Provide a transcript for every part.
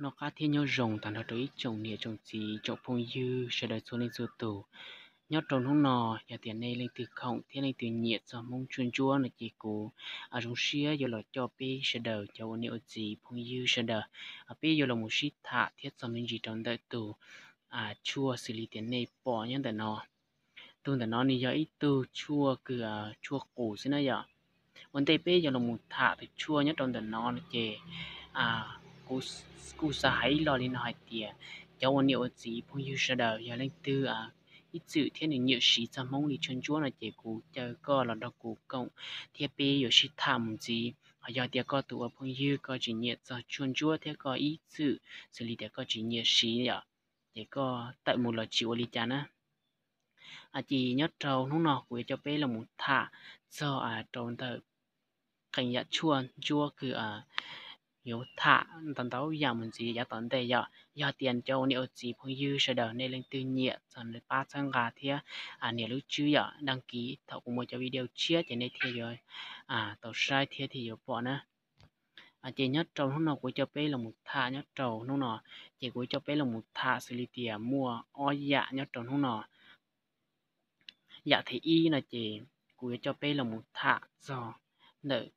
Noj qab thiab nyob zoo tag nrho rau ib tsoom niam tsoom txiv tsoom phooj ywg sawv daws txhua leej txhua tus. Nyob rau hnub no, yog tias nej leej twg khoom thiab leej twg nyiam txog Hmoob tshuaj ntsuab no ces kuv zoo siab yuav los coj peb sawv daws cov ua niam ua txiv phooj ywg sawv daws, peb yuav los mus sib tham thiab txog me ntsis rau ntawm tus tshuaj xws li tias nej pom nyob ntawm no. Tus ntawm no nws yog ib tug tshuaj kws tshuaj qus xwb na yom. Ua ntej peb yuav los mus tham tus tshuaj nyob rau ntawm no no ces kuv kuj xav hais ib lo li no hais tias cov ua niam ua txiv phooj ywg sawv daws yog leej twg ib txwm thiab nws nyiam siv txog Hmoob li tshuaj ntsuab no ces kuv caw koj los nrog kuv koom thiab peb yuav sib tham mus ntxiv. Hos yog tias koj tus ua phooj ywg koj tsis nyiam txog tshuaj ntsuab thiab koj ib txwm xws li tias koj tsis nyiam siv yom, ces koj tawm mus los tsis ua li cas na. Ces nyob rau hnub no kuv yuav coj peb los mus tham txog rau ntawm qee yam tshuaj ntsuab kws yuav tham ntau ntau yam mus ntxiv yav tom ntej yom. Yog tias cov ua niam ua txiv phooj ywg sawv daws nej leej twg nyiam txog pab txhawb nqa thiab nias lub tswb yom, đăng ký thaum kuv muaj cov video tshiab ces nej thiaj yuav tau saib thiab thiaj yuav pom na. Ces nyob rau hnub no kuv coj peb los mus tham nyob rau hnub no, ces kuv coj peb los mus tham xws li tias muaj ob yam nyob rau hnub no. Yam thib ib no ces kuv yuav coj peb los mus tham txog ntawm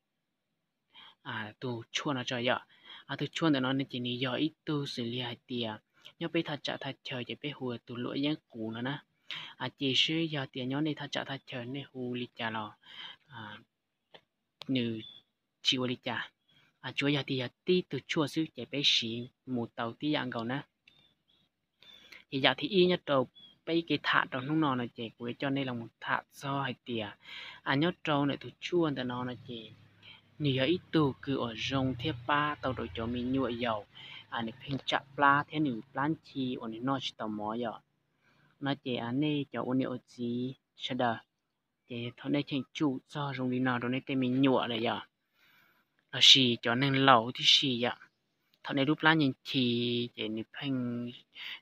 tus tshuaj no tso yom. Tus tshuaj ntawm no ces nws yog ib tug xws li hais tias nyob peb thaj tsam thaj chaw ces peb hu tus luam yeeb qus no na. Ces seb yog tias nyob nej thaj tsam thaj chaw nej hu li cas los nws tsis ua li cas, tsuav yog tias yog tib tug tshuaj xwb ces peb siv mus tau tib yam nkaus na. Ces yam thib ib nyob rau peb kev tham rau hnub no no ces kuv yuav coj nej los mus tham txog hais tias nyob rau ntawm tus tshuaj ntawm no no ces nws yog ib tug kws uas zoo thiab pab tau rau cov me nyuam yaus, nws pheej tsam plab thiab nws plab nchi uas nws noj tsis tau mov yom. No ces nej cov ua niam ua txiv sawv daws, ces thaum nej cheem tsum txog zoo li no rau nej tej me nyuam lawm yom, lossis cov neeg laus tib si yom, thaum nej lub plab nchi nchi ces nws pheej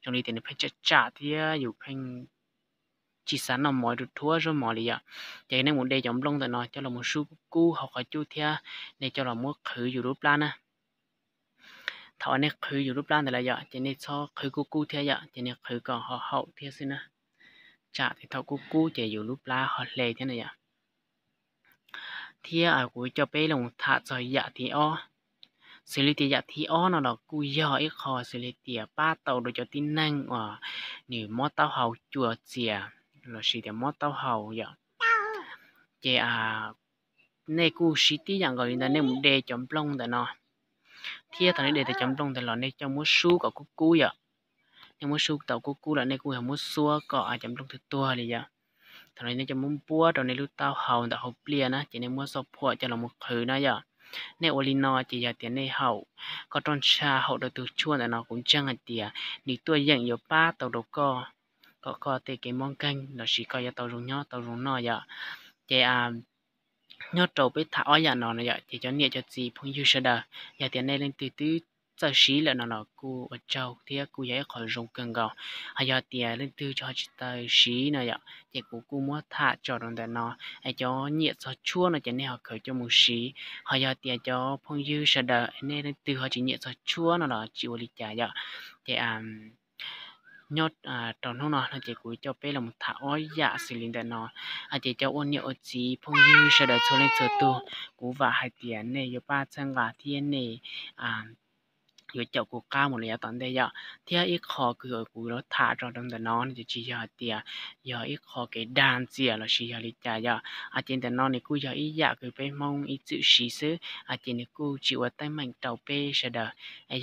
zoo li tias nws pheej tsam tsam thiab yus pheej tsis xav noj mov rau rhuav zaub mov li yom. Ces nej mus de cov nplooj ntawm no coj los mus sub kub kub hauv qhov cub thiab nej coj los muab qhwv yus lub plab na. Thaum nej qhwv yus lub plab ntawd lawm yom ces nej txhob qhwv kub kub thiab yom, ces nej qhwv kom haum haum thiab xwb na. Tsam ces thaum kub kub ces yus lub plab ho hle thiab na yom. Thiab kuv coj peb los tham txog yam thib ob. Xws li tias yam thib ob no los kuj yog ib qho xws li tias pab tau rau cov tib neeg uas nws mob taub hau cua txias lossis tias mob taub hau yom. Ces nej kuj siv tib yam nkaus li ntawd, nej mus de cov nplooj ntawm no, thiab thaum nej de tau cov nplooj ntawd los nej coj muab sub kom kub kub yom. Nej muab sub tau kub kub lawm nej kuj yog muab xuab kom cov nplooj tuag tuag li yom. Thaum no nej coj muab npuab rau nej lub taub hau ntawm hauv pliaj na, ces nej muab xoj phuam coj los mus qhwv na yom. Nej ua li no ces yog tias nej haum, koj roj ntsha haum rau tus tshuaj ntawm no kuv ntseeg hais tias nws tuaj yeem yuav pab tau rau koj, kom koj tej kev mob nkeeg lossis koj yuav tau zoo nyob tau zoo noj yom. Ces nyob rau peb tham ob yam no no yom, ces cov niam cov txiv phooj ywg sawv daws, yog tias nej leej twg twb txawj siv lawm no los kuj ua tsaug thiab kuj yog ib qho zoo kawg nkaus. Ho yog tias leej twg ho tsis tau siv no yom, ces kuv kuj muab tham tso rau ntawm no. Es cov nyiam txog tshuaj no ces nej ho khaws coj mus siv. Ho yog tias cov phooj ywg sawv daws nej leej twg ho tsis nyiam txog tshuaj no los tsis ua li cas yom. Ces nyob rau hnub no no ces kuv coj peb los mus tham ob yam xws li ntawm no. Ces cov ua niam ua txiv phooj ywg sawv daws txhua leej txhua tug, kuv vam hais tias nej yuav pab txhawb nqa thiab nej yuav caum kuv qab mus li yav tom ntej yom. Thiab ib qho kws kuv yuav tham rau rau ntawm no no ces tsis yog hais tias yog ib qho kev dag ntxias lossis yog li cas yom. Ces ntawm no nws kuj yog ib yam kws peb Hmoob ib txwm siv xwb, ces nws kuj tsis ua teeb meem rau peb sawv daws.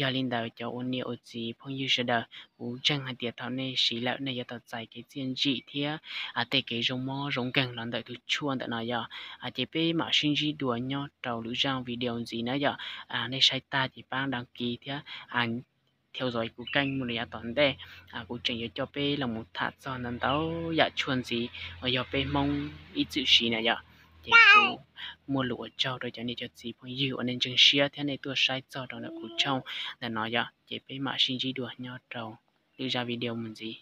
Yog li ntawd cov ua niam ua txiv phooj ywg sawv daws, kuv ntseeg hais tias thaum nej siv lawm nej yuav tau txais kev txiaj ntsim thiab tej kev zoo mob zoo nkeeg los ntawm tus tshuaj ntawm no yom. Ces peb mam sib ntsib dua nyob rau lwm zaj video ntxiv na yom. Nej saib tag ces pab đăng ký thiab theo dõi kuv kênh mus rau yav tom ntej. Kuv tseem yuav coj peb los mus tham txog ntau ntau yam tshuaj ntxiv uas yog peb Hmoob ib txwm siv na yom. Ces kuv muaj lus ua tsaug rau cov niam cov txiv phooj ywg uas nej ntseeg siab thiab nej tuaj saib txog rau ntawm kuv channel ntawm no yom. Ces peb mam sib ntsib dua nyob rau lwm zaj video mus ntxiv.